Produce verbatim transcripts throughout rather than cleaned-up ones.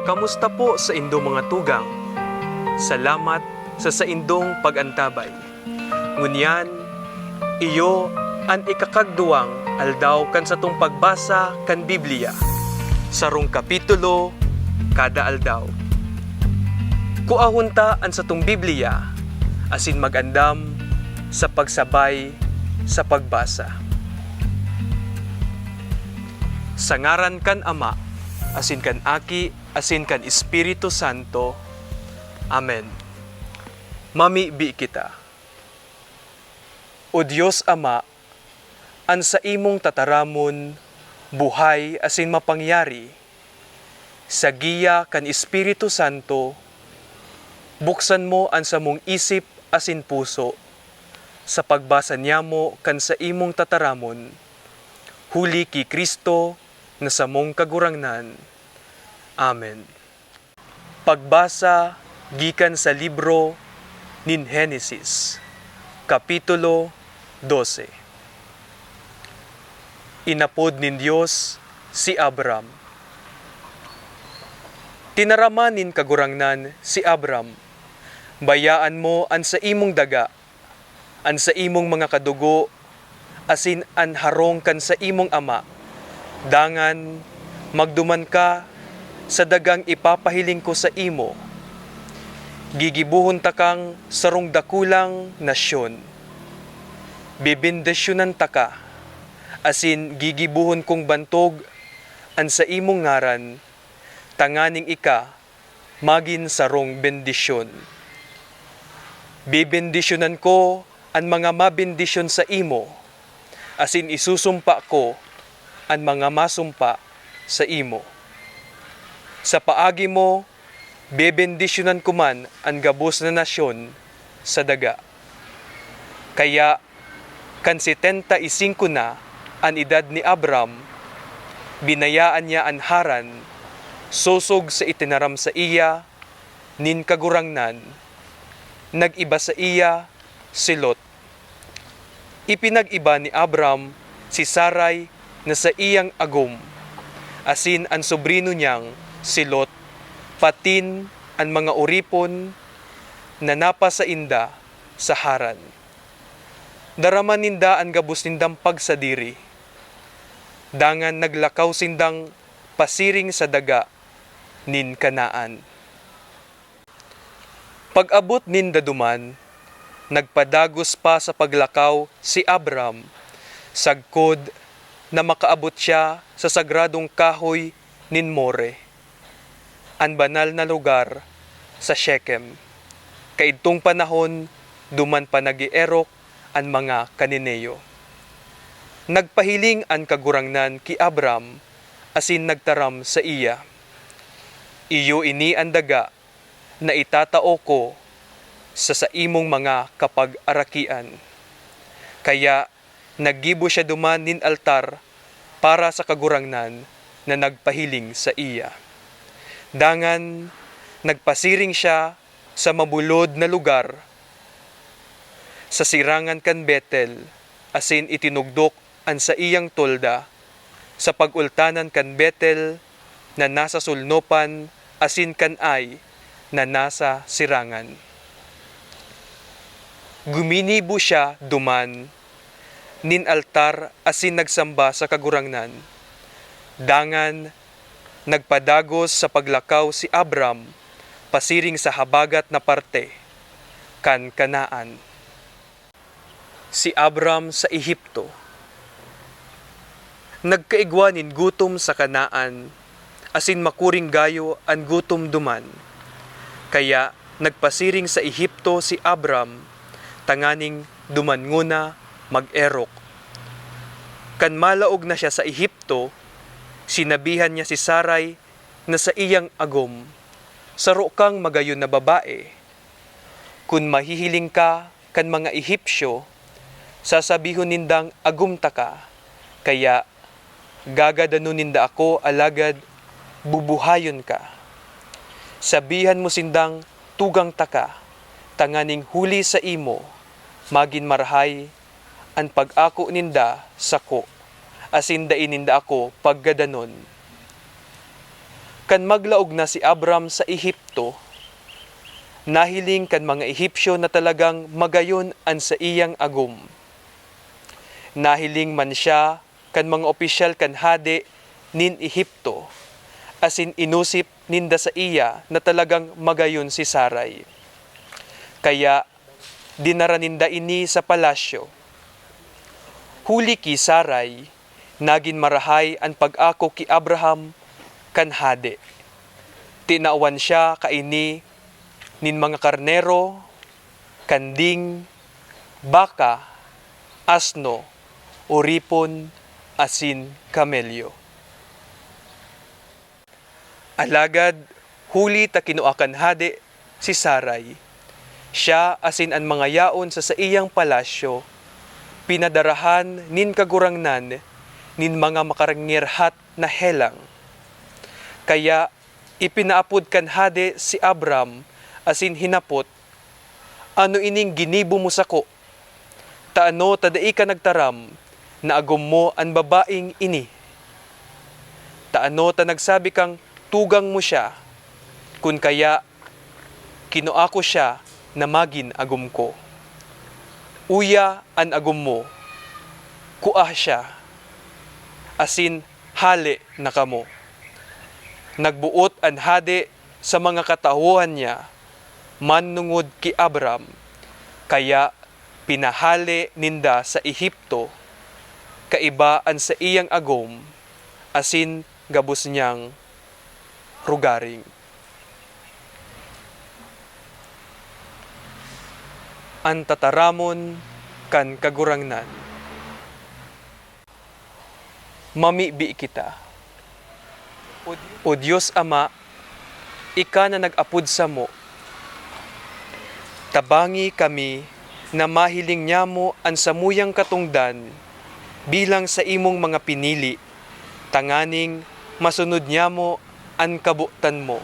Kamusta po sa indong mga tugang? Salamat sa saindong pag-antabay. Ngunyan, iyo an ikakagduwang aldaw kan satong pagbasa kan Biblia, sarong kapitulo kada aldaw. Kuahon ta an satong Biblia asin mag-andam sa pagsabay sa pagbasa. Sa ngaran kan Ama, asin kan Aki, asin kan Espiritu Santo. Amen. Mamibi kita. O Dios Ama, an saimong tataramon buhay asin mapangyari. Sa giya kan Espiritu Santo, buksan mo an samong isip asin puso sa pagbasa niyamo kan saimong tataramon, huli ki Cristo na samong Kagurangnan. Amen. Pagbasa gikan sa libro nin Henesis, Kapitulo dose. Inapod nin Dios si Abram. Tinaraman nin Kagurangnan si Abram, "Bayaan mo an saimong daga, an saimong mga kadugo, asin an harong kan saimong ama. Dangan, magduman ka sa dagang ipapahiling ko saimo. Gigibohon takang sarong dakulang nasyon. Bebendisyonan taka, asin gigibohon kong bantog an saimong ngaran, tanganing ika magin sarong bendisyon. Bebendisyonan ko an mga mabendisyon saimo, asin isusumpa ko an mga masumpa saimo. Sa paagi mo, bebendisyonan ko man an gabos na nasyon sa daga." Kaya, kan setenta y singko na an edad ni Abram, binayaan niya an Haran, sosog sa itinaram saiya nin Kagurangnan. Nag-iba saiya si Lot. Ipinag-iba ni Abram si Sarai na saiyang agom, asin an sobrino niyang si Lot, patin an mga oripon na napasainda sa Haran. Daraman ninda an gabos nindang pagsadiri. Dangan naglakaw sindang pasiring sa daga nin Canaan. Pag-abot ninda duman, nagpadagos pa sa paglakaw si Abram, sagkod na makaabot siya sa sagradong kahoy nin More, an banal na lugar sa Shechem. Kaidtong panahon, duman pa nag-eerok an mga Cananeo. Nagpahiling an Kagurangnan ki Abram asin nagtaram saiya, "Iyo ini an daga na itatao ko sa saimong mga kapagarakian." Kaya naggibo siya duman nin altar para sa Kagurangnan na nagpahiling saiya. Dangan nagpasiring siya sa mabulod na lugar, sa sirangan kan Betel, asin itinugdok an saiyang tolda sa pag-ultanan kan Betel na nasa solnopan asin kan Ai na nasa sirangan. Guminibo siya duman nin altar asin nagsamba sa Kagurangnan. Dangan nagpadagos sa paglakaw si Abram pasiring sa habagat na parte kan Canaan. Si Abram sa Ehipto. Nagkaigwa nin gutom sa Canaan, asin makuring gayo an gutom duman. Kaya nagpasiring sa Ehipto si Abram tanganing duman ngona mag-erok. Kan malaog na siya sa Ehipto, sinabihan niya si Sarai na saiyang agom, "Saro kang magayon na babae. Kun mahihiling ka kan mga Ehipsyo, sasabihon nindang agom taka, kaya gagadanon ninda ako, alagad bubuhayon ka. Sabihan mo sindang tugang taka, tanganing huli saimo, magin marahay an pag-ako ninda sako, asin dai ninda ako paggadanon." Kan maglaog na si Abram sa Ehipto, nahiling kan mga Ehipsyo na talagang magayon an saiyang agom. Nahiling man siya kan mga opisyal kan hade nin Ehipto, asin inosip ninda saiya na talagang magayon si Sarai. Kaya dinara ninda ini sa palasyo. Huli ki Sarai, nagin marahay an pag-ako ki Abraham kan hade. Tinawan siya kaini nin mga karnero, kanding, baka, asno, oripon, asin kamelyo. Alagad huli ta kinua kan hade si Sarai, siya asin an mga yaon sa saiyang palasyo pinadarahan nin Kagurangnan nin mga makarangirhat na helang. Kaya ipinaapod kan hade si Abram asin hinapot, "Ano ining ginibo mo sako? Tano ta dai ka nagtaram na agom mo an babaeng ini? Tano ta nagsabi kang tugang mo siya? Kun kaya, kinua ko siya na magin agom ko. Uya an agom mo, kua siya, asin hale na kamo." Nagboot an hade sa mga katawohan niya manongod ki Abram, kaya pinahale ninda sa Ehipto kaiba an saiyang agom asin gabos niyang rogaring. An tataramon kan Kagurangnan. Mamibi kita. O Dios Ama, ika na nag-apod samo, tabangi kami na mahiling nyamo an samuyang katongdan bilang saimong mga pinili, tanganing masunod nyamo an kabotan mo.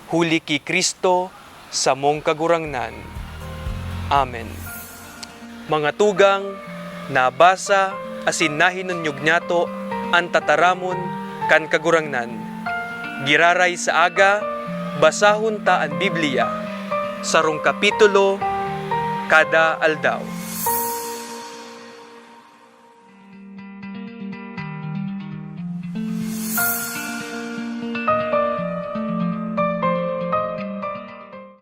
Huli ki Cristo, samong Kagurangnan. Amen. Mga tugang, nabasa asin nahinunyog nyato an tataramon kan Kagurangnan. Giraray sa aga, basahon ta an Biblia, sarong kapitulo kada aldaw.